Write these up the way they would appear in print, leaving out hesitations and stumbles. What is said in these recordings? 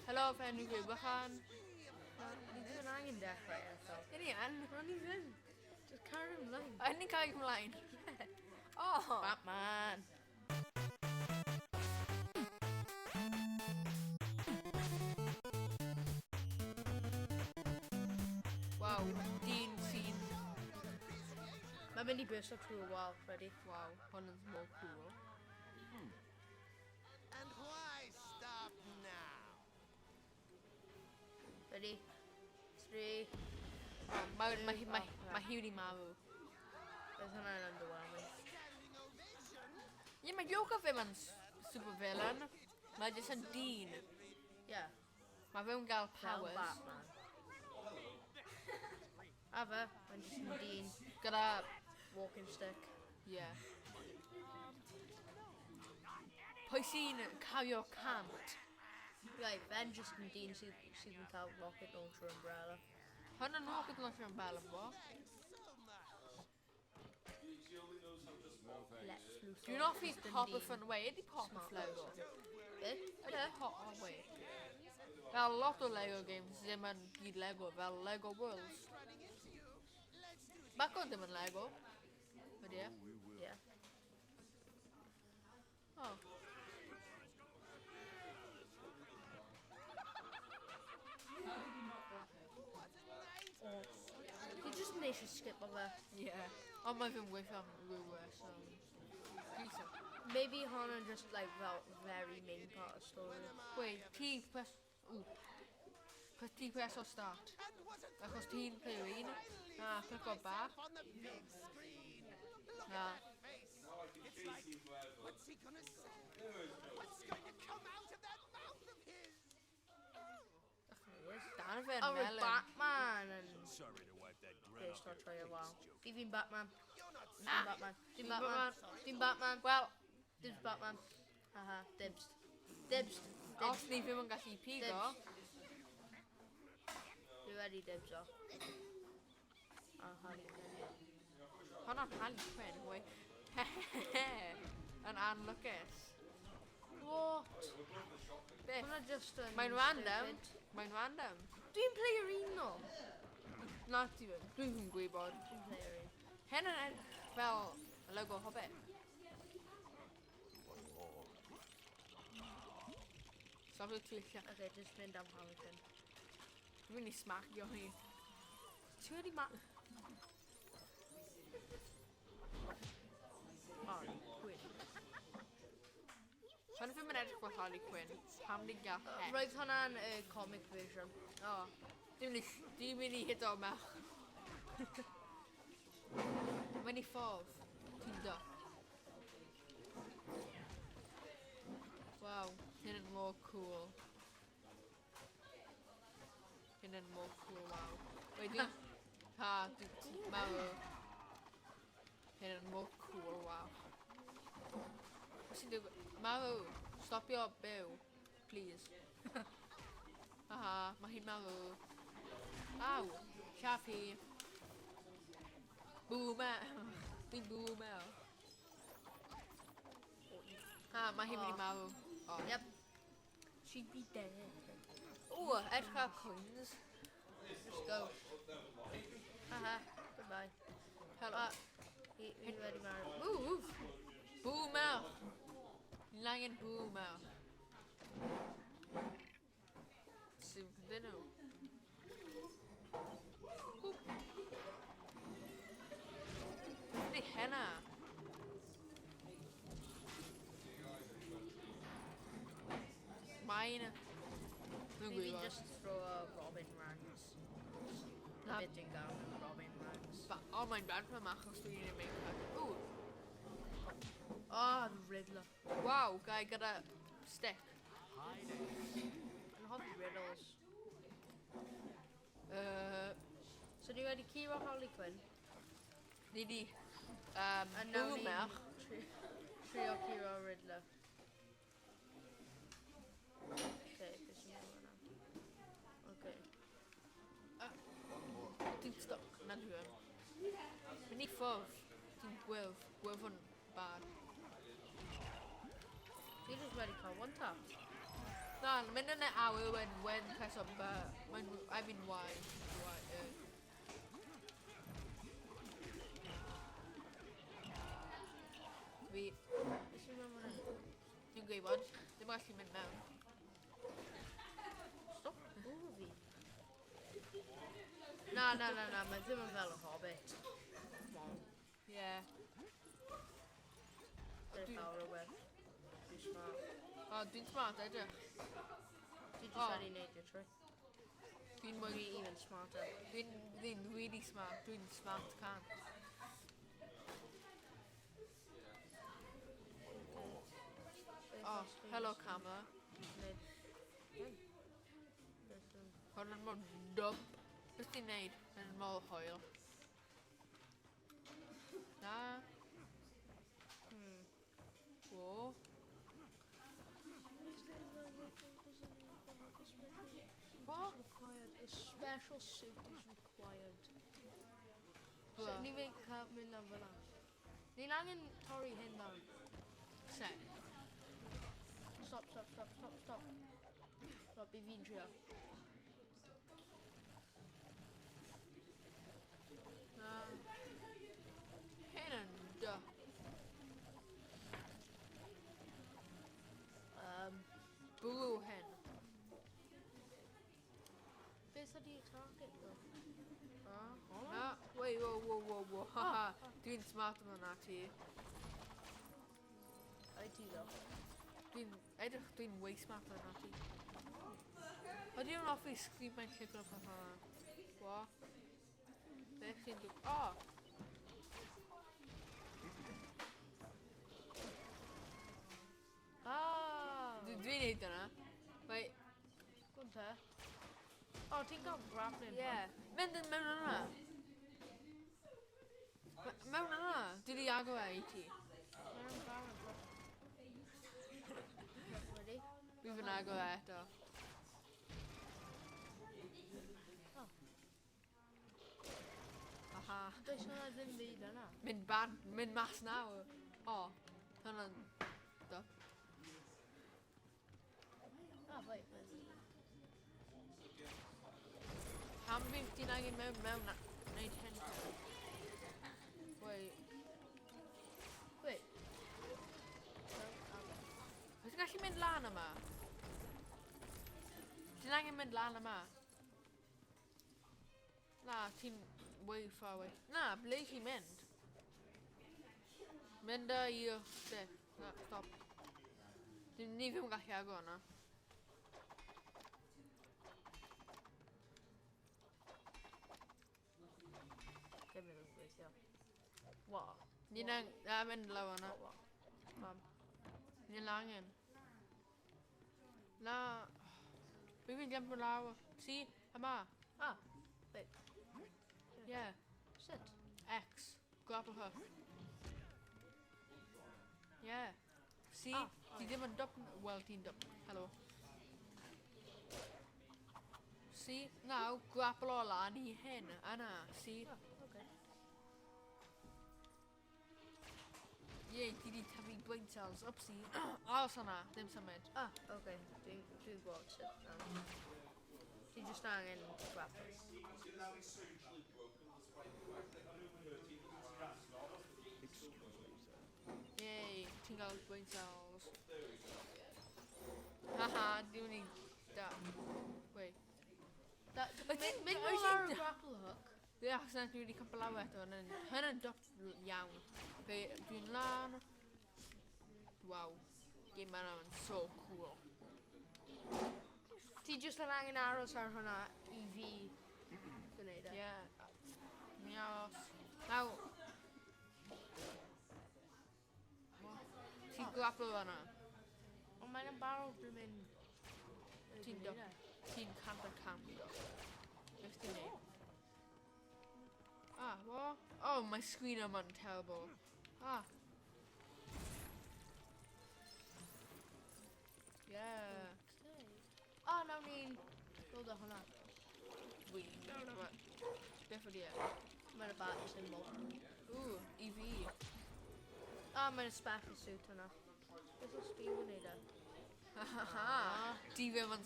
Helo, fy enw yw Bychan. Na, ni ddim yn angen dechrau eto. Yn ni yn. Na, ni ddim. Just carry ymlaen. Yn ni'n cael ymlaen? Oh! Batman! Waw, dyn sy'n... Mae'n mynd i burst up through a wall, ready? Waw, hwn yn mor cool. And why stop now? Ready? 3. Mae ma, ma, ma hi wedi marw. Roedd hwnna'n underwhelming. Standing ovation? Ie, mae Joker ddim yn super villain. Mae jyst yn dyn. Yeah. Mae fe'n gael Fel powers. Batman. A fe, mae'n jyst yn dyn. Gyda... Walking stick. Ie. Yeah. Pwy sy'n cario cant? Right, fe'n jyst yn dyn sydd, sydd yn cael rocket launcher umbrella. Hwn yn rocket launcher umbrella fo. Lex Luthor. Dwi'n hoffi jyst yn popeth dyn. yn we. Ydy popeth Smart Lego? Beth? Ydy popeth we. Fel lot o Lego games ddim yn gyd Lego, fel Lego Worlds. Running into you. Let's do it. Baco ddim yn Lego. Ydy e? Yeah. Oh. Fi jyst yn eisiau skip o fe. Yeah. Ond mae fe'n gweithio am rhywle, so... Gobeithio. Maybe hon yn just like fel very main part of story. Wait, ti press... Ww. Press ti press o start. And what a Achos ti'n play un. Na, clic o bach. on the big screen. Look Na. at that face. It's like, what's he gonna say? What's going to come out of that mouth of his? Dan fe'n Oh, roedd melyn. Batman yn Sorry to wipe that grin burst off o'r your trwy a face, wal. Joker. Fi fi'n Batman. You're not Fi'n Batman. Fi'n Batman. Fi'n Batman. Wel, Dibs Batman. Haha, dibs. Dibs. os Dibs. ni ddim yn gallu pigo, Dwi wedi dibs o. A Harley Quinn. hwnna'n Harley Quinn, wei. Yn anlwcus. What? Beth? Hwnna just yn Mae'n random. stupid. Mae'n random. Dwi'n player un o. Na, ti ddim. Dwi ddim yn gwybod. Dwi'n player un. Hyn yn edrych fel Lego Hobbit. Stop y clicio. Okay, just mynd am Harley Quinn. Dwi'n mynd i smacio hi. Ti wedi ma... Harley Quinn. Hwn ddim yn edrych fel Harley Quinn. Pam ni'n gael het? Roedd hwnna'n comic version. O. Dwi'n mynd i, dwi'n mynd i hit o merch. Mae'n i ffordd. Ti'n do. Waw, hyn yn mor cool. Hyn yn mor cool, waw. Wait, dwi'n... Ha, dwi'n marw. Hyn yn mor cool, waw. Beth sy'n digwydd? Marw, stopio byw, please. Aha, mae hi'n marw. Aw, lladd hi. Boomer. Dwi'n boomer. Ha, mae hi'n mynd i marw. Oh. Yep. She'd be dead. O, edrych ar coins. Let's go. Haha, goodbye. Hello. Hi, hi wedi marw. Move! Boomer. Ni'n angen boomer. Sy'n continue. Boop. Beth ydi hynna? Mae'n... Dwi'n Fi fi'n gwybod. just throw a Robin Ranks. Na. Beth dwi'n gael Robin Ranks. O, mae'n Batman achos dwi'n ei make-up. Ww, Oh, the Riddler. waw, guy gyda stick. Yn hoffi riddles. So ni wedi curo Harley Quinn. Ni di... A nawr ni'n Boomer. trio curo Riddler. Okay, beth sy'n mynd yna? Okay. Ti'n stuck, na dwi yn. Mynd i ffwrdd. Ti'n gwyrdd. Gwyrdd yn bad. Fi just wedi cael one tap. Na, lan, mynd yn y awyr wedyn, wedyn press o B. Mae'n, I mean Y. Y, Y. Fi... Beth sy'n mynd hwnna? Dwi'n gwybod. Ddim yn gallu mynd mewn. Stop bwrw fi. Na, na, na, na, mae ddim yn fel y Hobbit. Come on. Yeah. Dwi'n fawr o beth. Dwi'n smart. O, dwi'n smart, edrych. Dwi O. jyst wedi neud y trick. Dwi'n mwy... Dwi even smarter. Dwi'n dwi'n really smart. Dwi'n smart can. Oh, hello camera. Hwn yn mor dwp. Beth ti'n neud? Yn mor hwyl. Na. Wo. What? Required. A special suit is required. So, Blah. ni fe'n cael mynd am fyna. Ni'n angen torri hyn lan. Set. Stop, stop, stop, stop, stop. Stop, i fi'n trio. Na. Hyn yn duh. Bwrw hyn. Beth ydy target though? Na, wait, whoa, whoa, whoa, whoa, haha. Dwi'n smart yma na ti. Wyt ti though? Dwi'n, edrych, dwi'n way smarter na ti. Ydy o'n hoffi sgrin mae'n llygro peth yna? What? Beth sy'n dw... Oh! Ah! Dwi'n neud yna. Wait, Gwyn te. O, ti'n cael grappling hook. yeah. Mynd yn mewn yna. Mewn yna. Dwi di agor e i ti. Mae'n barod. Ready? Dwi fy'n agor e eto. Oh. Aha. Does yna ddim byd yna. Mynd ban, mynd mas nawr. O, hwnna'n... Do. Ah, wait, wait. Pam fi ti'n angen mewn mewn na... Wneud hyn te? Wait. Wait. Wyt ti'n gallu mynd lan yma? Ti'n angen mynd lan yma? Na, ti'n way far away. Na, ble ti'n mynd? Mynd â i'r de. Na, stop. Ni ddim yn gallu agor yna. Gymryd yn gweithio. What? Ni'n na, mynd lawr yna. What, what? Mam. Ni'n angen. Na. Fi fi'n jump lawr. See? Yma. Ah, wait. Yeah. Sut? X. Grapple hook. Yeah. See? Ah, Ti ddim yn dop... Wel, ti'n dop. Hello. See? Now, grapple o lan i hyn. Yna. See? Ah, okay. Ie, ti di tyfu brain cells. Oopsie. Aros yna. Ddim symud. Ah, okay. Dwi'n dwi gweld sut nawr. Ti just angen grapple. Yay, ti'n gael brain cells. Haha, dwi'n mynd i... Da. Wait. Da, Wyt ti'n- mynd wyt nôl ar y ti'n- grapple hook. Ie, achos na dwi wedi cwympo lawr eto. Hynny'n dop iawn. Fe, dwi'n lan. Waw. Game yma yn so cool. Ti just yn angen aros ar hwnna i fi gwneud e. Ie. Mi aros. Naw. Ti'n grapple yna. Ond mae'n yn barod yn mynd... Ti'n gwneud dop. e. Ti'n 100% dop. Beth ti'n neud? Ah, what? Oh, my screen yma'n terrible. Ah. Yeah. Okay. O, nawn ni'n dod o hwnna. Dwi'n mewn yma. Beth ydi e? Mae'n y bat symbol. Ooh, i fi. Ah, mae'n y special suit hwnna. Beth oes fi'n gwneud e? Ha Di ddim yn...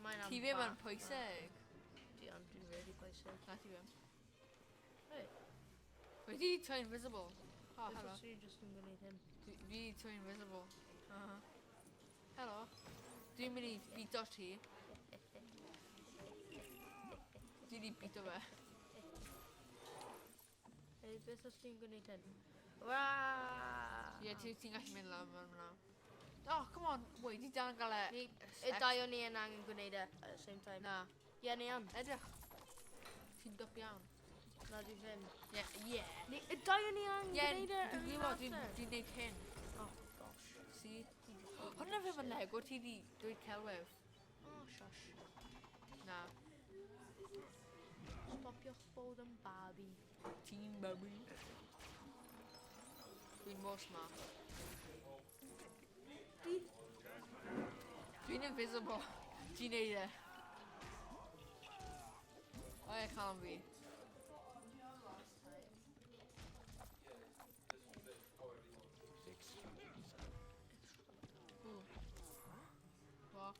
Mae'n Ti ddim yn pwysig. Di ond, dwi'n really pwysig. Na, ti ddim. Hey. Wedi troi invisible. Oh, Beth helo. os ti jyst yn gwneud hyn? Fi wedi troi invisible. Helo. Dwi'n mynd i bito ti. Dwi wedi bito fe. Hey, beth os ti'n gwneud hyn? Waa! Ie, ti'n gallu mynd lan fan yna. Oh, come on. Wait, di dal yn gael e. Ni, y dau o'n ni yn angen gwneud e at the same time. Na. Ie, ni yn. Edrych. Ti'n dop iawn. Na, dwi ddim. Ie, ie. Ni, y dau o'n ni angen Ie, gwneud e dwi'n yr un gwybod, dwi'n amser. dwi neud hyn. Oh, gosh. See? Hwna ddim yn Lego, ti di dweud celwydd. Oh, shush. Na. Stopiwch bod yn babi. Ti'n babi. Dwi'n mor smart. Dwi'n invisible. Ti'n neud e. O ie, cael am fi. Ooh. What?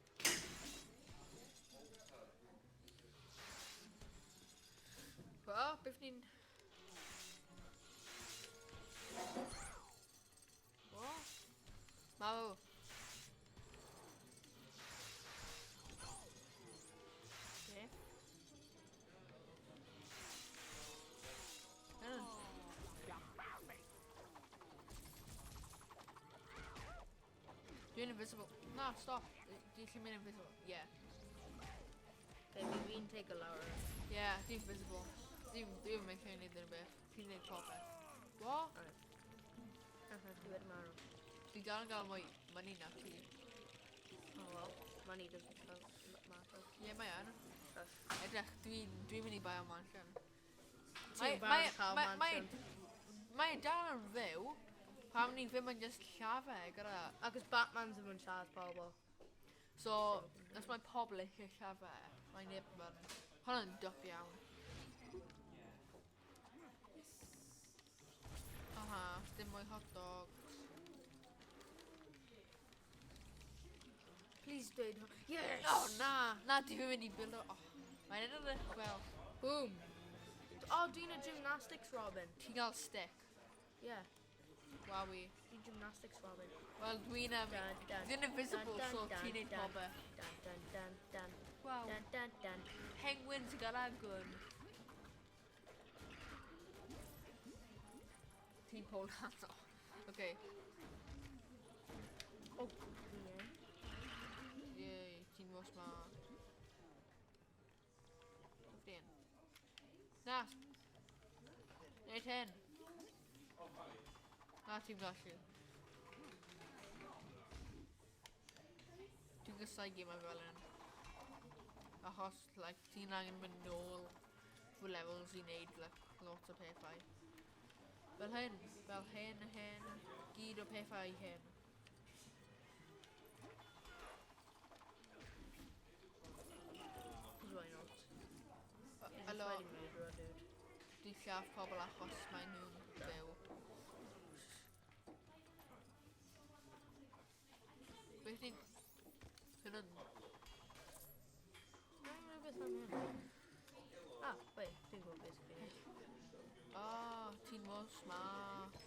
Wel, beth ni'n... What? Marw. Beth? Mm. Dwi'n invisible. Na, stop. Dwi'n gallu mynd invisible. Yeah. Okay, fi fi'n take a lawr. Yeah, dwi'n invisible. Dwi'n mynd gallu gwneud unrhyw beth. Dwi'n gwneud popeth. What? Aha, ti wedi marw. Dwi dal yn gael mwy money na ti. Oh well, money doesn't count, matter. Ie, mae yn. Shush. Edrych, dwi'n dwi mynd i buy o mansion. Ti'n barod cael mansion. Mae dal yn fyw. Pam ni ddim yn just lladd e gyda... Ac os Batman ddim yn lladd pobl. So, os mae pobl eisiau lladd e, mae neb yn... Hwnna'n dwp iawn. Aha, dim mwy hot dogs. Please dweud hwn. Yes! Oh, na! Na, di fi'n mynd i build o... Oh, mae'n edrych fel... Boom! Oh, dwi'n y gymnastics Robin. Ti'n gael stick. Yeah, Wowie. dwi'n gymnastics Robin. Wel, dwi'n... Dun, dun, Dwi'n invisible, dun, so dun, ti'n neud dun, popeth. Dun, dun, dun, dun, Waw. dun, dun, dun. Penguins gyda gun. Ti'n pole dance. Okay. Oh, yeah. Yay, ti'n mor smart. Dyffryn. Na. Neud hyn. Na, ti'n gallu. Dwi'n gysau gemau fel hyn. Achos, like, ti'n angen mynd nôl fy levels i wneud, like, lot o pethau. Fel hyn, fel hyn, hyn, gyd o pethau hyn. Because why not? Hello, Wedi murder dude. dwi'n lladd pobl achos mae nhw'n fyw. Beth ni'n... Hyn yn... Dwi'n gwybod beth am hyn. Ah, wait, dwi'n gwybod beth fi'n neud. Oh, ti'n mor smart.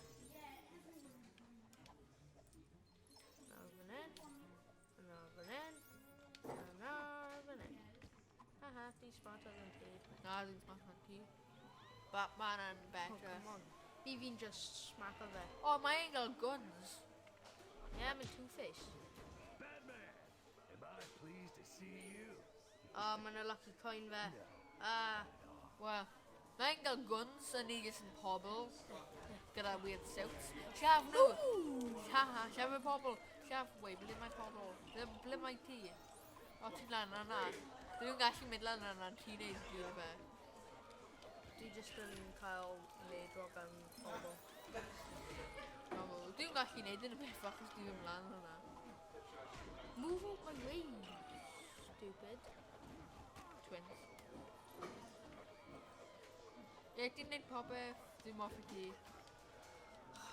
Nawr fan hyn. Nawr fan hyn. A nawr fan hyn. Haha, dwi'n smarter than ti. Na, dwi'n smart na ti. Batman yn Oh, better. come on. Fi fi'n just smacko fe. Oh, mae'n gael guns. Yeah, mae'n Two-Face. Batman! Am I pleased to see you? Oh, mae'n a lucky coin fe. Ah, Wel, mae'n gael guns a ni jyst yn pobl. Gyda weird suits. Lladd nhw! Lladd, lladd y pobl. Lladd, wait, ble mae pobl? Ble mae ti? O, ti'n lan yna. Dwi'n gallu mynd lan yna, ti'n neud gyd fe. Dwi just yn cael murdero gan pobl. Pobl. Dwi'n gallu neud yn y beth achos dwi ddim lan yna. Move out my way, stupid. Twins. Ie, ti'n neud popeth. Dwi'n hoffi ti.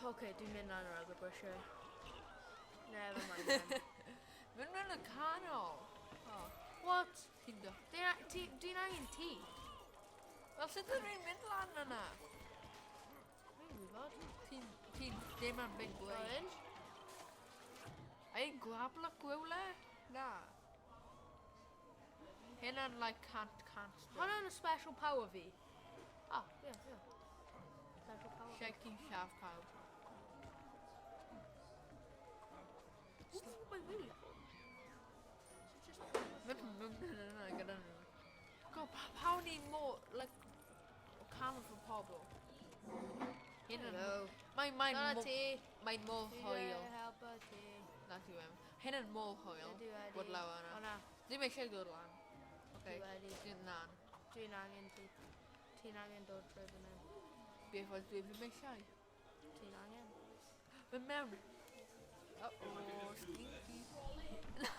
Okay, dwi'n mynd lan yr agor grisiau. Never mind then. Mynd mewn y canol. Oh. What? Ti'n do. Dwi'n angen ti. Wel, sut ydw i'n mynd lan yna? Dwi'n gwybod. Ti'n ti dim yn big brain. Orange. A i'n gwablo gwywle? Na. Hynna'n like cant cant. Hwnna'n y special power fi. Oh, yeah, yeah. Special power. Lle ti'n lladd pawb. Ooh, mae'n really cool. Mynd mynd yna gyda nhw. Go, pa o'n i'n mor, like, o canol fy pobl. Hyn yn... Hello. Mae'n mae Dyna mo- ti. Mae'n mor Dwi hwyl. wedi helpu ti. Na ti ddim. Hyn yn mor hwyl. Dwi wedi. Bod lawr yna. O na, Ddim eisiau dod lan. dwi Okay. wedi. Dwi'n lan. Dwi'n angen ti. Ti'n angen dod trwy fan hyn. Beth oedd dwi ddim eisiau. Ti'n angen. Mynd mewn. Uh-oh, stinky. Na,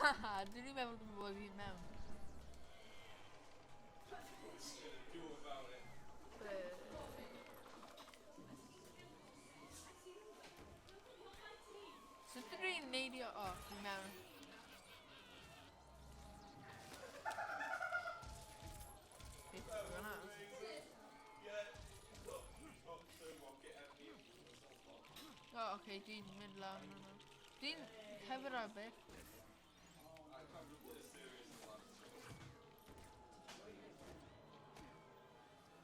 dwi'n i'n meddwl dwi'n bod i'n mewn. Sut ydw i'n neidio? O, dwi'n mewn. Beth yw hwnna? O, oce, okay, dwi'n mynd lan yna. Dwi'n cover ar beth.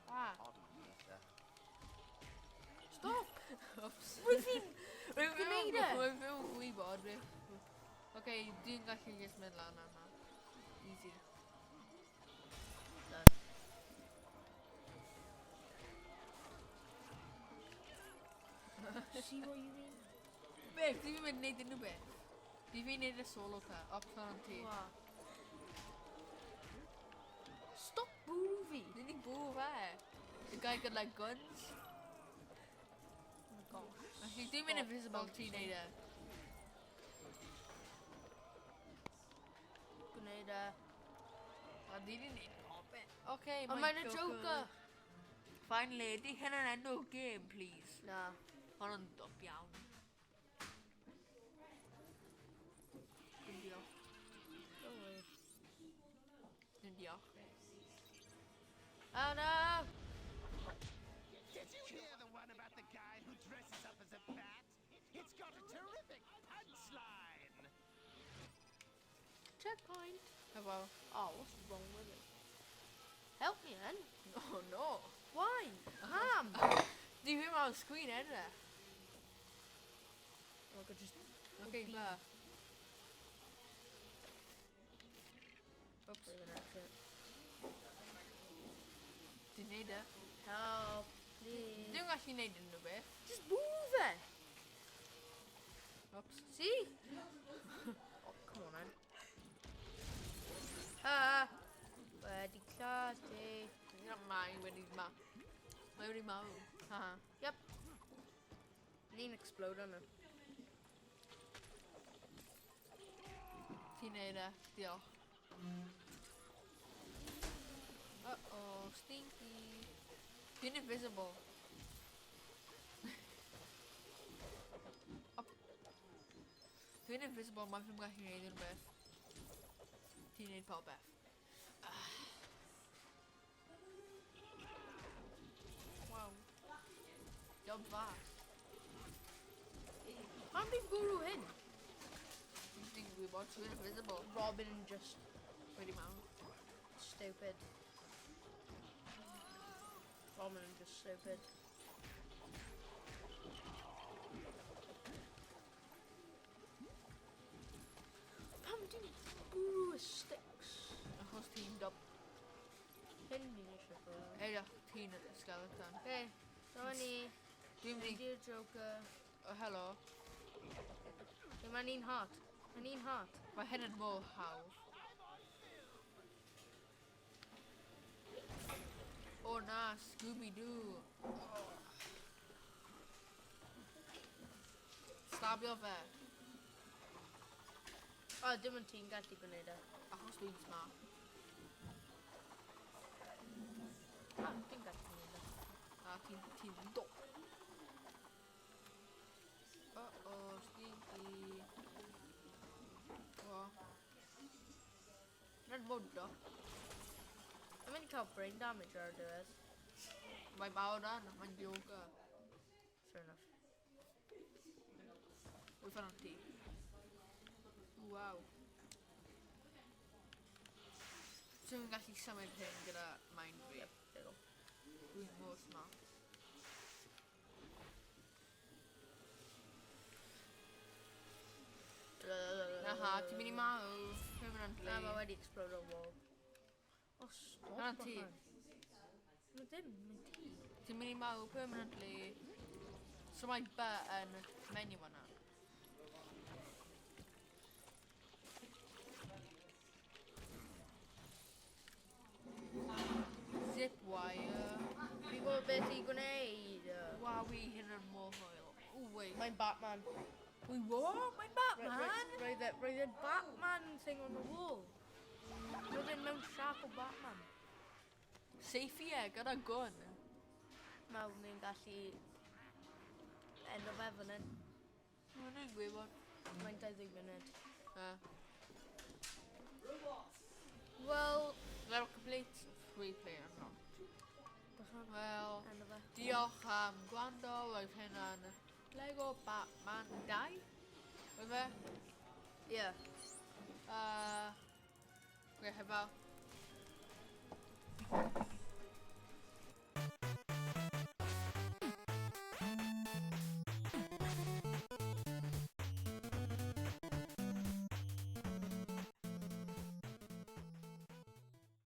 Ah. Stop! Oops. Rwy fi'n Rwy'n gwneud e? Rwy'n fi'n gwybod beth. Oce, dwi'n gallu just mynd lan yna. Easy. Done. See what you mean? Beth, dwi'n mynd neud unrhyw beth. Dwi'n fi'n neud y solo car. Ops on ti. Wow. Stop bwrw fi! Dwi'n ni'n bwrw fe. The guy got like guns. Oh my gosh. Felly dwi'n mynd invisible ti'n neud e. Gwneud e. A di di neud popeth. Oce, Ond mae'n y Joker! Finally, di hynna'n enw game, please. Na. Hwn yn dop iawn. Dim diolch. Don't worry. Dim diolch. Oh no! Did you hear the one about the guy who dresses up as a bat? It's got a terrific punchline. Checkpoint! Efo. Oh, what's wrong with it? Help me then. Oh no. Why? Pam! Di fi mewn screen edrych. Oh, I could just... Oce, ba. Oops. Leave an exit. Ti'n neud e. Help, please. Dwi'n gallu neud unrhyw beth. Just move it! Oops. See? Oh, come on then. Ah! Wedi lladd ti. Na, mae wedi ma. Mae wedi marw. Haha. Yep. Ni'n explode yna. Ti'n neud e. Diolch. Uh-oh, stinky. Dwi'n invisible. Up. Dwi'n invisible, mae'n ddim gallu neud unrhyw beth. Ti'n neud popeth. Ah. Wow. Job fast. Pam fi'n bwrw hyn? Dwi'n gwybod, dwi'n invisible. Robin just Wedi marw. stupid. Robin just stupid. Pam ti'n bwrw y sticks? Achos ti'n dop. Hyn ni'n eisiau bwrw. Edrych, ti'n skeleton. Okay, dyma ni. Dwi'n mynd i... Mynd i'r Joker. Oh, hello. Okay, mae'n un heart. Mae'n un heart. Mae hyn yn mor hawdd. O na, Scooby-Doo. Oh. Stabio fe. O, dim ond ti'n gallu gwneud e. Achos dwi'n smart. Ah, dwi'n gallu gwneud e. A ti'n ti dop. Uh-oh, stinky. O. yn mwdo. Mae'n mynd i cael brain damage ar y diwedd. Mae mawr yn, mae'n yoga. Fair enough. Wyth fan ti. Waw. So fi'n gallu symud hyn gyda mind fi. Yep, there you go. Dwi'n mor smart. Naha, ti'n mynd i marw. Permanently. Na, mae wedi explode o wall. Oh, stop. Na, ti. Mae ddim, mae'n ti. Ti'n mynd i marw permanently. So mae B yn menu yna. Zip wire. Fi'n gwybod beth i gwneud. Wawi, hyn yn mor hwyl. Ooh, wait. Mae'n Batman. Wait, what? Mae'n Batman? Roedd e'n Batman thing on the wall. Roedd e'n mewn siap o Batman. Safety e, gyda gun. Nawr ni'n gallu endo fe fan hyn. Mae'n ein gwybod. Mae'n 20 munud. Wel, level complete, free play unlocked. Wel, Endo fe. diolch am gwrando, roedd hynna'n Lego Batman 2. Roedd fe? Ie. Ie, hefo.